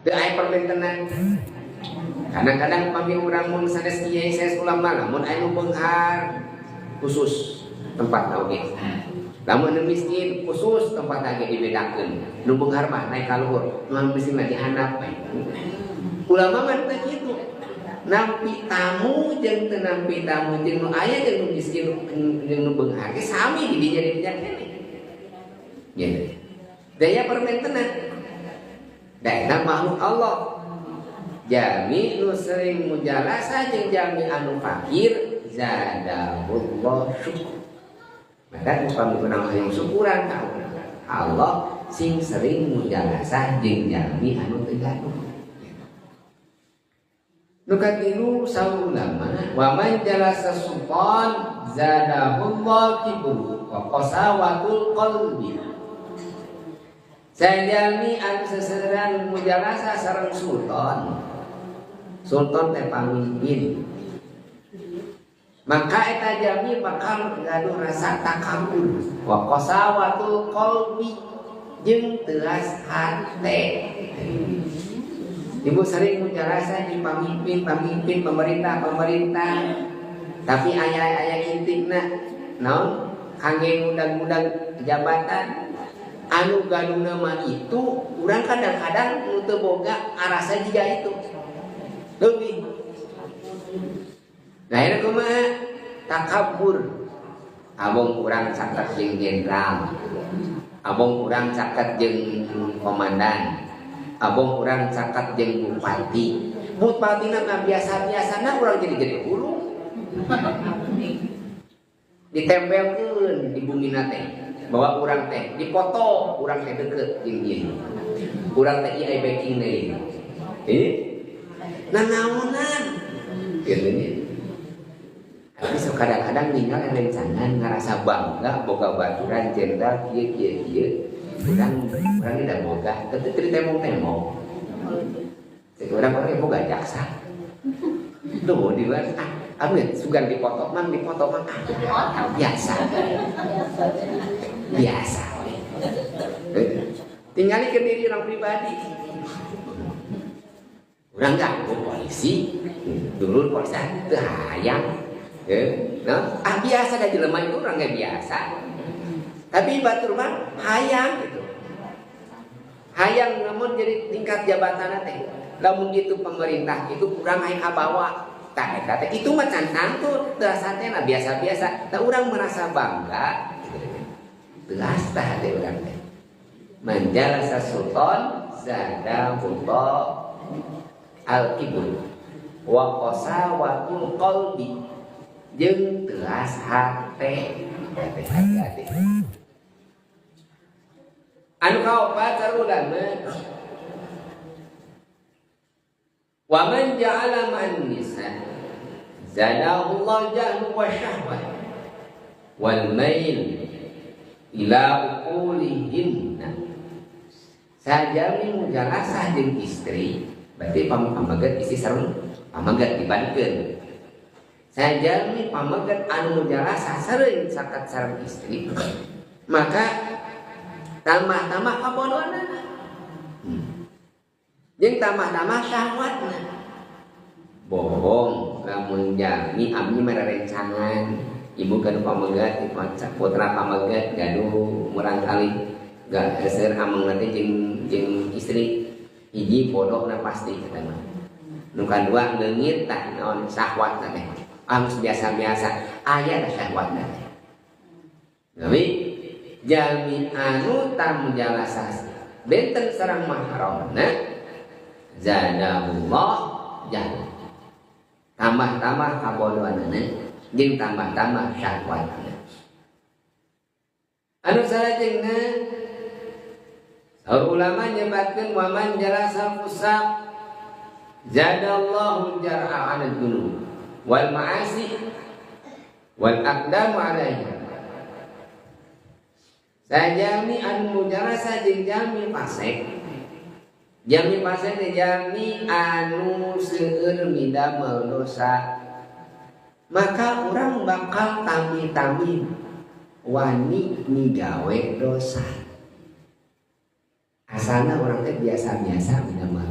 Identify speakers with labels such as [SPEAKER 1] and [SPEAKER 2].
[SPEAKER 1] Teu aya perbentenan. Kadang-kadang pami urang mun sanes kiai, sanes ulama, lamun aya nu beunghar khusus tempat oge. Lamun nu miskin khusus tempat lagi dibedakeun. Nu beunghar mah naik ka luhur, nu miskin mah di handap we. Ulama mah teu kitu. Nampi tamu jeung teu nampi tamu, jeung nu aya jeung nu miskin jeung nu beunghar ge sami di dinya, di dinya keneh. Gitu. Daya perbentenan. Da eta makhluk Allah. Jami nu sering mujalasah jeung jami anu fakir zadahullah syukur. Maka upami urang hayang syukuran ka Allah, sing sering mujalasah jeung jami anu teu gaduh. Nu katilu, saur ulama, wa man jalasa sultan zadahullah kibru wa qasawatul qalbi. Sajami anu seseuran mujalasah sareng sultan. Sultan teh pamimpin. Maka eta jami bakal gaduh rasa takabur wa qasawatul qalbi jeung teuas hate. Ibu sering mujalasah di pamimpin-pamimpin, pemerintah-pemerintah, tapi aya-aya intikna naon kangge ngundang-undang jabatan anu gaduhna mah itu urang kadang-kadang nu teu boga arasa jiga itu leuwih. Nah, ini kumaha takabur. Abong urang caket jeung jenderal, abong urang caket jeung komandan, abong urang caket jeung bupati. Bupatina mah biasa-biasana, urang jadi hulu ditempelkeun di bumi teh bahwa urang teh dipoto, urang teh deket jeung ieu, urang teh ieu backing deui nah naonan gitu nya. Tapi so kadang-kadang ninggal rencangan ngerasa bangga boga baturan jenderal kieu kieu kieu, urang urang tidak boga teu teu tembong-tembong. Urang orang boga jaksa tuh di luar, ah anu sugan dipoto mang, dipoto mang, ah, biasa biasa. Tinggali ke diri orang pribadi. Orang nggak polisi dulu, polisi ah teu hayang. Nah, ah biasa dah jelema itu, orang nggak biasa, tapi batur mah hayang gitu, hayang namun jadi tingkat jabatan teh lamun itu pemerintah itu kurang hayang kabawa. Tah eta teh itu mah can tangtu teu satena biasa-biasa. Tah urang merasa bangga. Telas tah hati urang teh. Man jalasa sultan zadahullah al kibur wa qasawatul qalbi jeung telas hate. Hate hati. Anu kaopat, ulama, wa man ja'ala ma'an nisa zadahullah jahlu wa syahwat wal mail ila uqulihinna. Sajami mujalasah jeung istri, berarti pameget istri sareng pameget dibandingkeun. Sajami pameget anu mujalasah sareng sakat sareng istri, maka tambah-tambah kabodohanana jeung tambah-tambah syahwatna. Bohong lamun jalmi abdi mah rencangan ibu gaduh pameget, putra pameget gaduh murangkali gak seueur ameng nanti jeung jeung istri. Hiji, bodohna pasti eta mah. Nu kadua, leungit tah naon syahwatna teh, ah biasa-biasa aya tah syahwatna teh. Tapi jalmi anu tamujalasah benten sareng mahramna zadahullah jahil, tambah-tambah kabodohanana jeung tambah-tambah syahwatna. Anu salajengna, saur ulama nyebatkeun, wa man jalasa fusaq zadallahu jar'a 'ala dzunub wal ma'asi wal aqdamu 'alaiha. Sajami anu mujalasa jeung jami fasek. Jami fasek teh jami anu seueur midamel dosa, maka orang bakal tami-tami wani migawe dosa. Asalna orang teh biasa-biasa midamel.